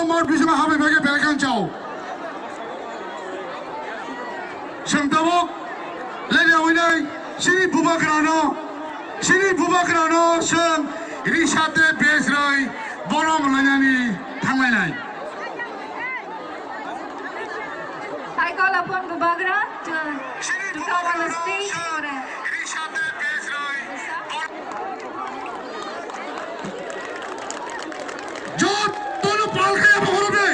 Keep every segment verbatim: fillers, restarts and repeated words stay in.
Mor bisima habai bagwi belai kheno chao. Chwng tabuk leni winai chini bubagrano, chini bubagrano chwng risa tei bej rwi borom lainani thanglainai. I call upon Bubagra to, to come on the stage for a Jotono pal khe abo horo de.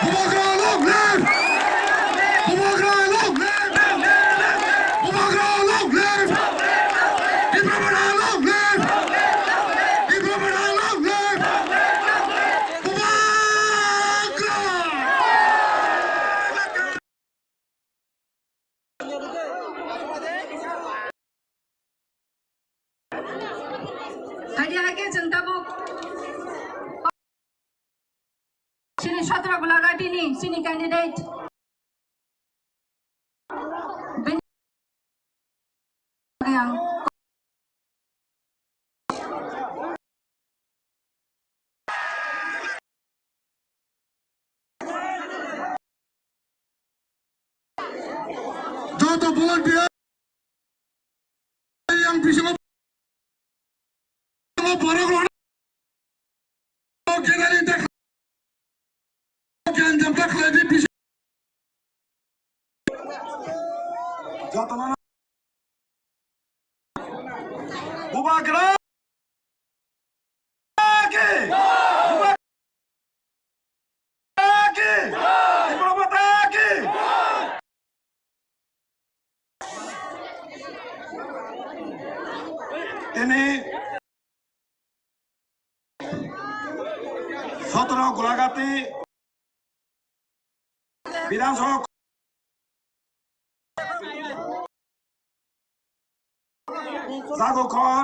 Bubagra long live! Bubagra long live! Bubagra long live! Tipra Motha long live! Tipra Motha long live! Bubagra! Hadi age chwng tabuk chini Sotro Gulagati ni chini candidate. Bini yang Joto volunteer yang bisingo borok rok general inta general inta khlai di bisi joto no Bubagra ki! Bubagra ki! Tipra Motha ki! Tini Sotro Gulagati Bidhan Sabha Jago khor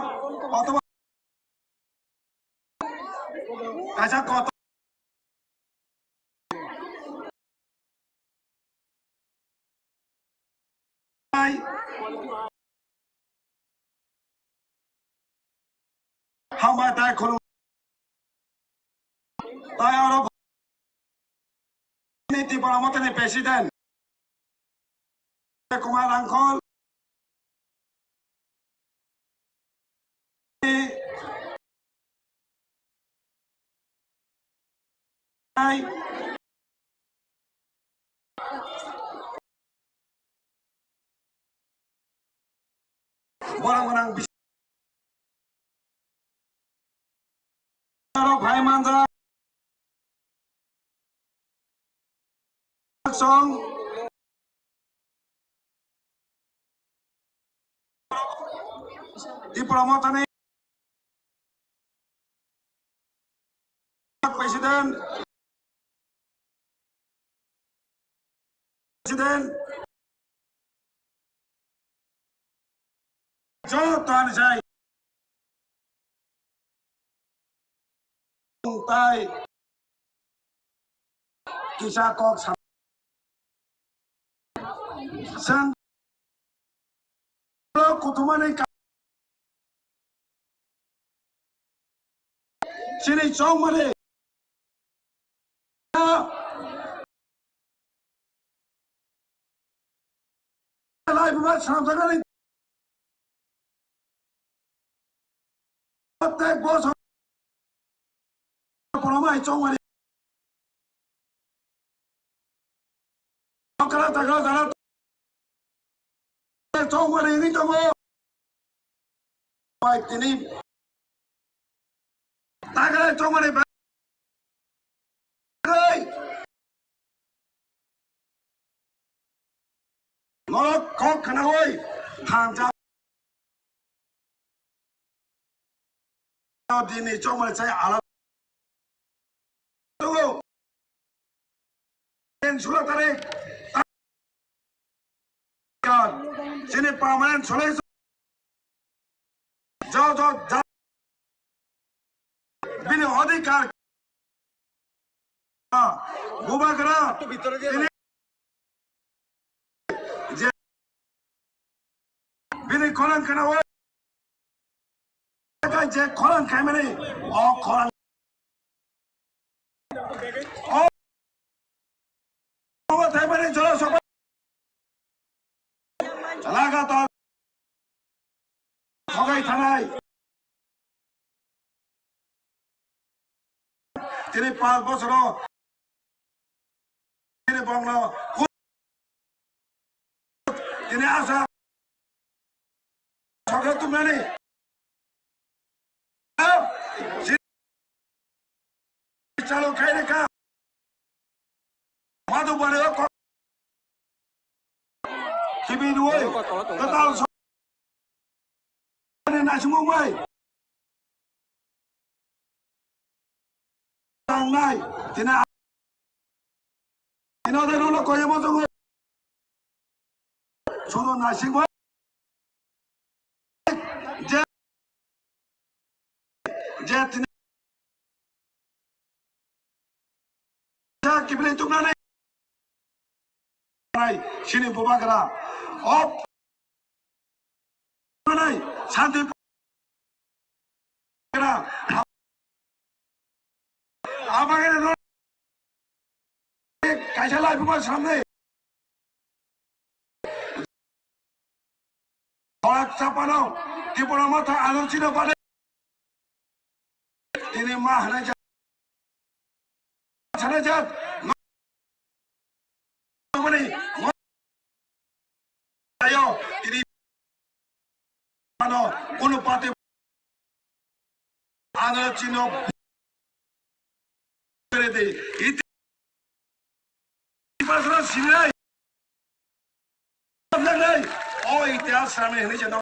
otoba kaisa kotor Hambai tai khulum. Tai aro ni Tipra Motha ni president Kumar Rangkhol. Borok gwnang bis-, borok phai manjak. Song Tipra Mothani President, President, joto ani sai tai kisa kok sa sang kutumani ka chini chongmani Lai buma swnamjaknani protek bosor boromai chongmani okra jagra jagra chongmani ni tongo. Bai tini tagra chongmani bai norok kok khnaui hamjak. Dini chongmani chai alak tongo. Teng sula tarik Permanent solution. Jo, jo, ja-, bini odhikar. Bubagra, tini je bini khorang khana o, je khorang khaimani, o khorang, o, o thaimani jora soba. Lagatar thogai thanai. Tini panch bochoro tini bongno tini asa sokhe tumnani. Chalo khaireka. Madu bari o ko. Tibi duoi. Katal so. Ani nasimung bai. Tangnai. Tina. Ina de rulo koye mo jongo. Sudo nasimung bai. Je, je tini, je kibli tumnani, nai, sini bubagra, op, nai, santi, gra, abagre no, kaisa lai buba samne. Khorang chapano Tipra Motha Anil Chino bade tini ma hanai jat, hanai jat, mani, ayo, tini ano, kono party Anil Chino bade, iti Pasra sinai. Nai, o itihas sami hini jeno.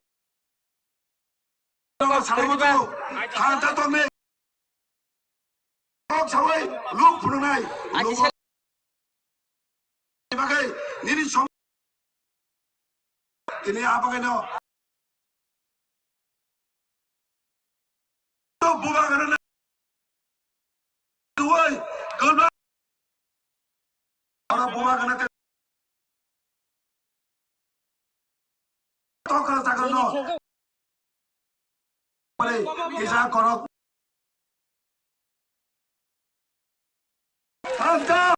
Salo boto, thanta tome. Kok sawai, luk phununai. Luk bagai, nini som. Tini apa keno? To bubagra na. Duai, kalba. Ora bubagra na. Tokra sakra no. Pare, kisa korok. Thanta.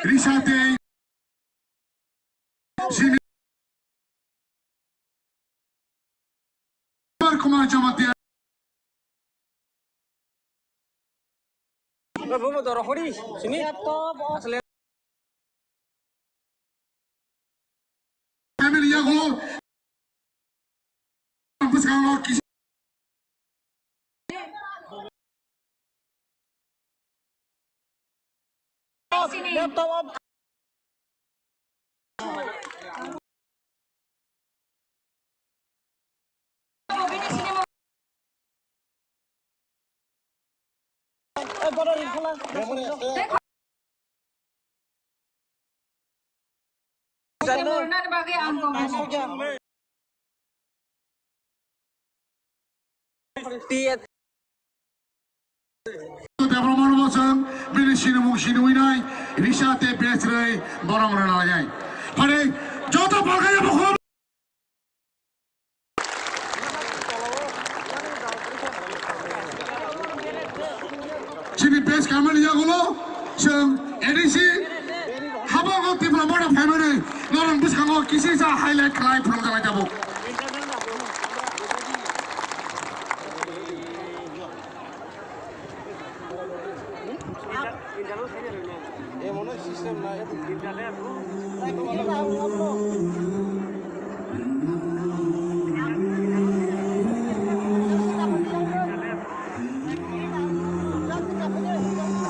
Risa tei sini Kumar Jamatia. Bobo doro hori sini. Family yago. Bwskango kisi. Debra Manu Bosong, bini sinimung siniwi nai, Risa tei Besrwi borok rwna lainai. Phare joto palkani bukhuk. Chini base kamani yagulo, chwng A D C, habango Tipra Motha phaimani, norok bwskango kisisa highlight khlai phunukjaknai tabuk.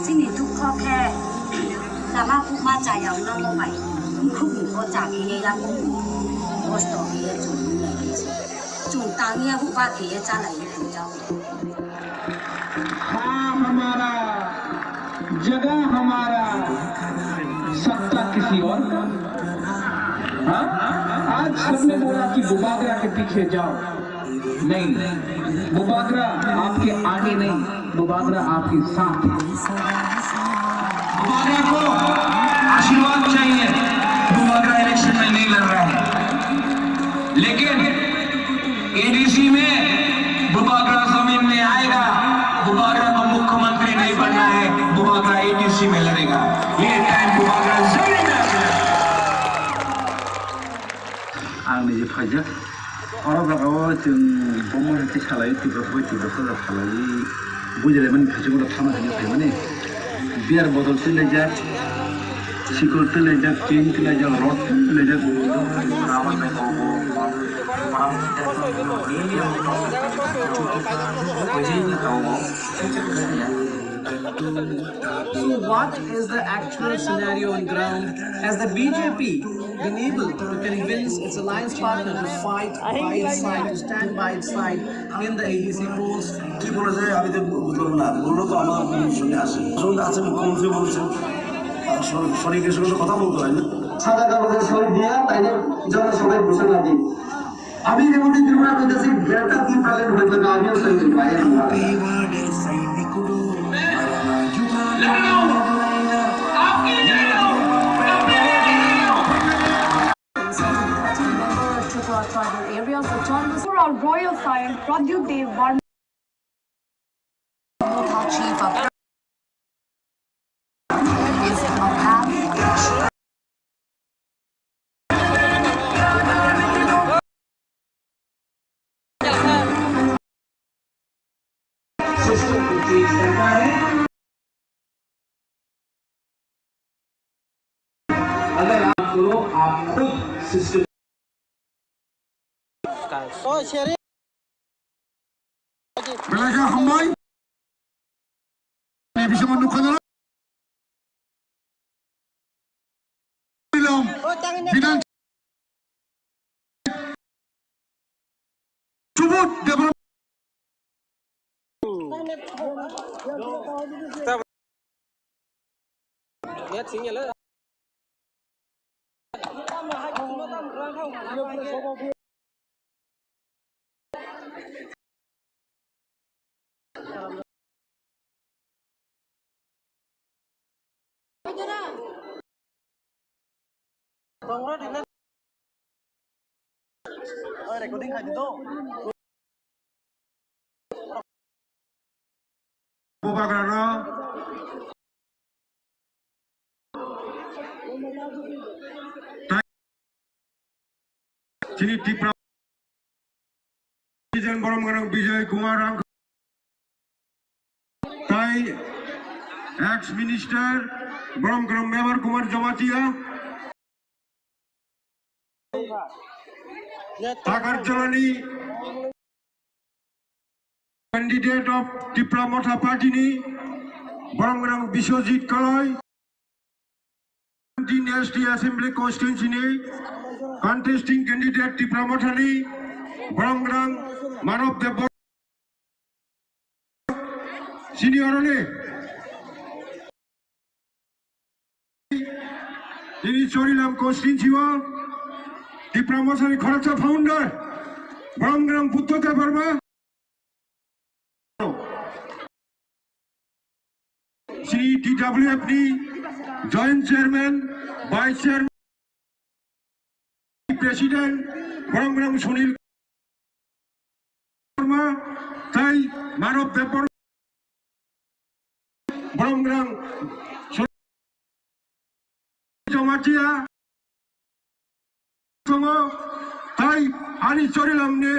Chini dukho khe lama kukma chaya wngma bai, mkhuk mukho cha phiya yakung kosto hiya chwng wngya khe se. Chwng tangwi abo ba khe ye cha lai tong jao. हाँ हमारा, जगह हमारा, सत्ता किसी और का। हाँ? आज सबने बोला कि बुबागरा के पीछे जाओ। नहीं, बुबागरा आपके आगे नहीं, बुबागरा आपके साथ है। बुबागरा को आशीर्वाद चाहिए, बुबागरा इलेक्शन में नहीं लड़ रहा है, लेकिन एडीसी में बुबागरा जमीन में आएगा। बुबागरा को मुख्यमंत्री नहीं बनना है, बुबागरा एडीसी में लड़ेगा। ये टाइम बुबागरा जमीन में आके लड़ेगा। Ang nije phaijak. Oro jagao chwng bomo hai khe salai, Tiprasa bai Tiprasa salai. Bujilaimani phaijak, ulo thana thani phaimani. Beer bodol twi laijak, sikul twi laijak, chain twi laijak, rod twi laijak. So what is the actual scenario on ground? Has the B J P been able to convince its alliance partner to fight by its side, to stand by its side in the A D C polls? কি বলেছে আমি তো বুঝলাম না, বললো তো আমার শুনে আসে, শুনে আসে, মুখ্যমন্ত্রী বলছেন, আর সর-, সরিয়ে গেছে, কোনো কথা বলতে হয় না। সাদা কাগজে সই দিয়া তাইলে জনসভায় ঘোষণা দিন। আমি যেমন ত্রিপুরা কইতেছি, গ্রেটার ত্রিপুরাল্যান্ড হইতো না, আমিও সই দিই, ভাই আমার। Member of Tripura Tribal Areas Autonomous Rural Royal Scion Pradyut Dev Varma, Chief of is a path अगर आप करो, आप खुद system. Belai khe hambai. Ni bisingo nukha nw. Bidan Subodh Debbarma. Bubagrano chini Tipra President borom gwnang Bijoy Kumar Rang tai ex minister borom gwnang Mevar Kumar Jamatia. Takarjalani candidate of Tipra Motha Party ni borom gwnang Biswajit Kaloi, nineteen S T Assembly Constituency ni contesting candidate Tipra Motha ni borom gwnang Manav Debbarma. Sini oroni. Nini Chorilam constituency o Tipra Mothani khoroksa founder, borom gwnang Buddha Debbarma. Sini T W F ni joint chairman, vice chairman, president, borom gwnang Sunil Sharma, tai Manav Debbarma, borom gwnang Jamatia, tongo, tai ani Chorilam ni